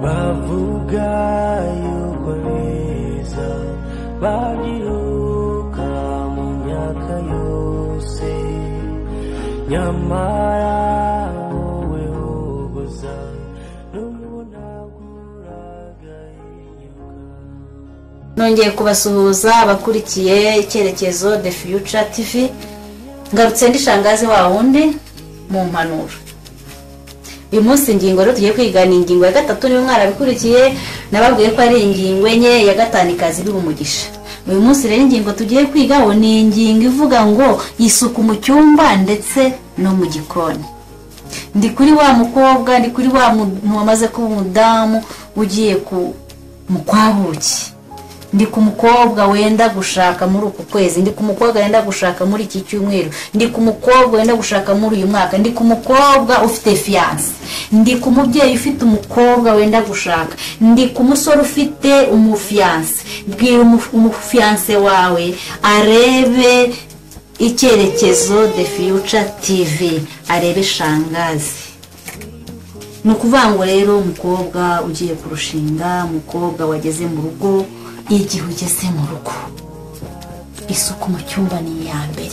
Bavuga yuko beza babyiruka mu myaka yose, nyamara wowe uguza n'ubunaguraga. Nongeye kubasuhuza abakurikiye Icyerekezo The Future TV. Ngarutse ndi shangazi wa wundi mu mpanuro. Uyu munsi ingingo rero tugiye kwiga ni ingingo ya gatatu. Niba mwarabikurikiye, nababwiye ko ari ingingo enye, ya gatanu ikaza ibiha umugisha. Uyu munsi rero ingingo tugiye kwigaho ni ingingo ivuga ngo isuku mu cyumba ndetse no mu gikoni. Ndi kuri wa mukobwa, ndi kuri wa muntu wamaze kuba umudamu ugiye ku mu kwabuki, ndi ku mukobwa wenda gushaka muri uku kwezi, ndi ku mukobwa wenda gushaka muri iki cyumweru, ndi ku mukobwa wenda gushaka muri uyu mwaka, ndi ku mukobwa ufite fiancé, ndi ku mubyeyi ufite umukobwa wenda gushaka, ndi ku musore ufite umufiancé. Bwira umufiancé wawe arebe Icyerekezo The Future TV, arebe shangazi. Ni ukuvuga ngo rero, umukobwa ugiye kurushinga, umukobwa wageze mu rugo, igihe ugeze mu rugo, isuku mu cyumba ni iya mbere.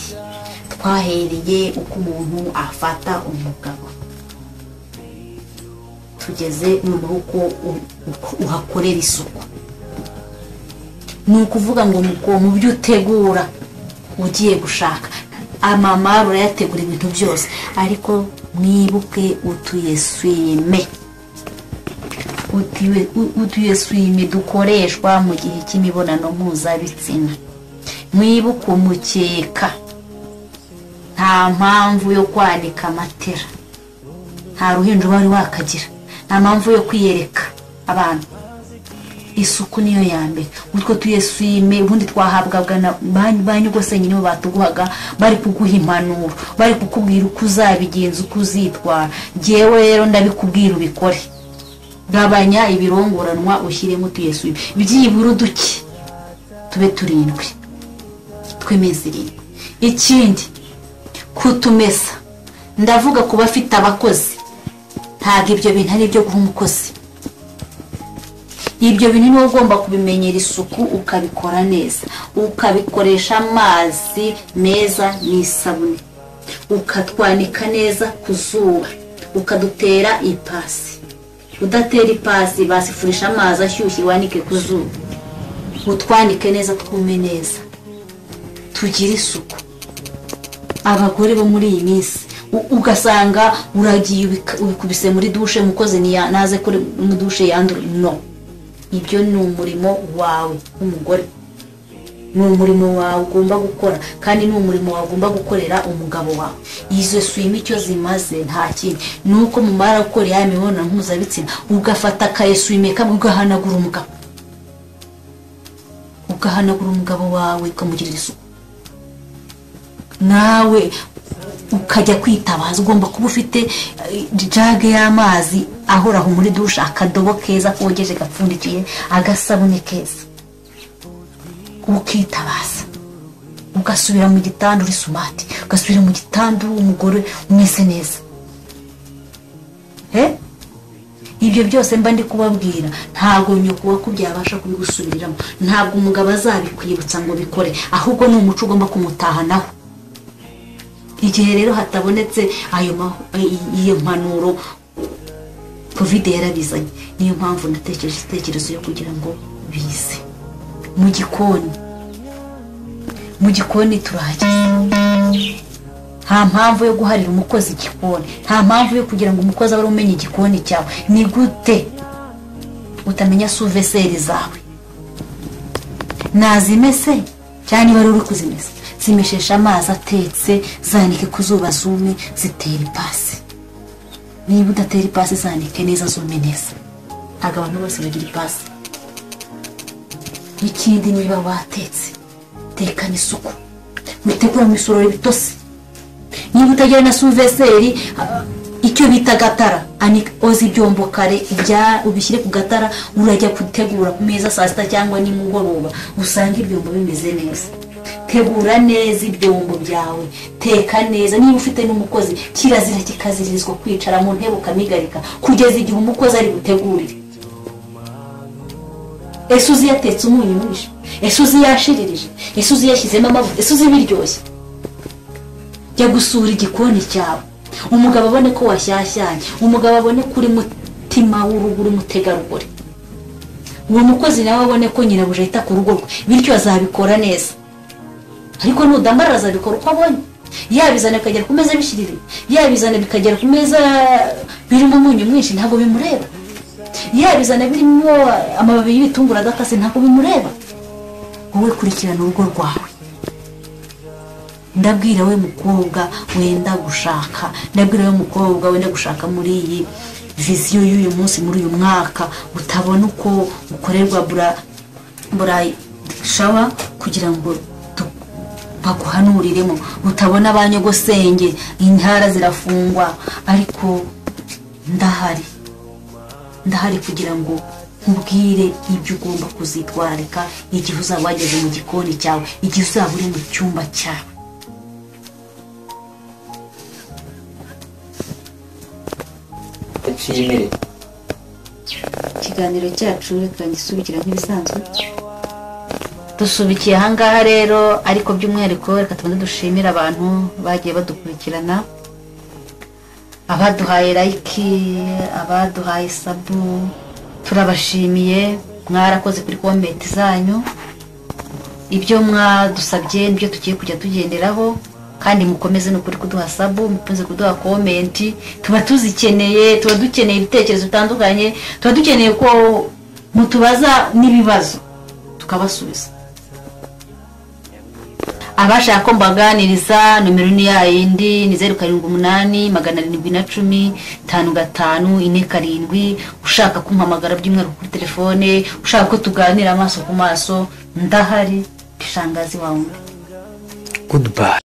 Twahereye uko umuntu afata umugabo, tugeze noneho uko uhakorera isuku. Ni ukuvuga ngo mu byo utegura ugiye gushaka, amamara urayategura ibintu byose, ariko mwibuke utu essuie-main, utu essuie-main dukoreshwa mu gihe cy'imibonano mpuzabitsina. Mwibuke umukeka. Nta mpamvu yo kwanika matera, nta ruhinja wari wakagira, nta mpamvu yo kwiyereka abantu. Isuku niyo ya mbere. Utwo tu essuie-main ubundi twahabwaga na ba nyogosenge, nibo batuguhaga bari kuguha impanuro, bari kukubwira uko uzabigenza, uko uzitwara. Jyewe rero ndabikubwira, ubikore. Gabanya ibirongoranwa, ushyiremo utu essuie-main byibura uduke tube turindwi tw'iminsi 7. Ikindi, kutumesa. Ndavuga ku bafite abakozi, ntabwo ibyo bintu ari ibyo guha umukozi. Ibyo bintu niba ugomba kubimenyera isuku, ukabikora neza, ukabikoresha amazi meza n'isabune, ukatwanika neza ku zuba, ukadutera ipasi. Udatera ipasi, basifurisha amazi ashyushye, wanike ku zuba, utwanike neza, twume neza, tugire isuku. Abagore bo muri iyi minsi, ugasanga uragiye ubikubise muri douche, umukozi naze kuri mu douche yandura. No, ibyo ni umurimo wawe w'umugore, ni umurimo wawe ugomba gukora, kandi ni umurimo wawe ugomba gukorera umugabo wawe. Izo essuie-main icyo zimaze nta kindi, ni uko mumara gukora ya mibonano mpuzabitsina, ugafata aka essuie-main kamwe, ugahanagura umugabo, ugahanagura umugabo wawe, ukamugirira isuku. Nawe ukajya kwitabaza, ugomba kuba ufite jug y'amazi ahoraho muri douche, akadobo keza kogeje gapfundikiye, agasabune keza, ukitabaza, ugasubira mu gitanda uri smart, ugasubira mu gitanda uri umugore umeze neza. Ibyo byose mba ndi kubabwira, ntabwo nyoko wakubyaye abasha kubigusubiriramo, ntabwo umugabo azabikwibutsa ngo bikore, ahubwo ni umuco ugomba kumutahanaho. Igihe rero hatabonetse ayo iyo mpanuro, COVID yarabizanye. Niyo mpamvu natekereje igitekerezo yo kugira ngo bize mu gikoni. Mu gikoni turahageze. Nta mpamvu yo guharira umukozi igikoni, nta mpamvu yo kugira ngo umukozi abe umenya igikoni cyawe. Ni gute utamenya sous-vaisselle zawe? Nazimese cyangwa niba uri kuzimesa, zimeshesha amazi atetse, zanike ku zuba zume, zitera ipasi. Niba udatera ipasi, zanike neza zume neza. Ntabwo abantu bose bagira ipasi. Ikindi, niba watetse, tekana isuku, witegura mu isorori bitose. Niba utagira na sous-vaisselle, Icyo bita gatara, oza ibyombo kare, ubishyire ku gatara, urajya gutegura ku meza saa sita cyangwa nimugoroba, usanga ibyombo bimeze neza. Tegura neza ibyombo byawe, teka neza. Niba ufite n'umukozi, kirazira kikazirizwa kwicara mu ntebe ukamigarika kugeza igihe umukozi ari butegurire. Ese uzi yatetse umunyu mwinshi? Ese uzi yashiririje? Ese uzi yashyizemo amavuta? Ese uzi biryoshye? Jya gusura igikoni cyawe, umugabo abone ko washyashyanye, umugabo abone ko uri mutima w'urugo, uri mutegarugori. Uwo mukozi nawe abone ko nyirabuja yita ku rugo rwe, bityo azabikora neza. Ariko nudambarara azabikora uko abonye. Yabizana bikagera ku meza bishyirire, yabizana bikagera ku meza birimo umunyu mwinshi, ntabwo bimureba. Yabizana birimo amababi y'ibitunguru adakase, ntabwo bimureba. Wowe kurikirana urugo rwawe. Ndabwira we mukobwa wenda gushaka, ndabwira we mukobwa wenda gushaka muri iyi viziyo y'uyu munsi, muri uyu mwaka, utabona uko ukorerwa bura shawa kugira ngo baguhanuriremo, utabona ba nyogosenge, intara zirafungwa, ariko ndahari, ndahari kugira ngo nkubwire ibyo ugomba kuzitwararika igihe uzaba wageze mu gikoni cyawe, igihe uzaba uri mu cyumba cyawe. Nshimire ikiganiro cyacu reka ngisubikira nk'ibisanzwe. Dusubikiye ahangaha rero, ariko by'umwihariko reka tubanze dushimire abantu bagiye badukurikirana, abaduhaye like, abaduhaye sabu, turabashimiye, mwarakoze kuri comment zanyu. Ibyo mwadusabye nibyo tugiye kujya tugenderaho, kandi mukomeze no kuri kuduha sabu, mukomeze kuduha comment, tuba tuzikeneye, tuba dukeneye ibitekerezo bitandukanye, tuba dukeneye ko mutubaza n'ibibazo tukabasubiza. Abashaka ko mbaganiriza, nomero ni ya yindi, ni 078 710 55 47. Ushaka kumpamagara by'umwihariko kuri telefone, ushaka ko tuganira amaso ku maso, ndahari, shangazi wawe. Goodbye.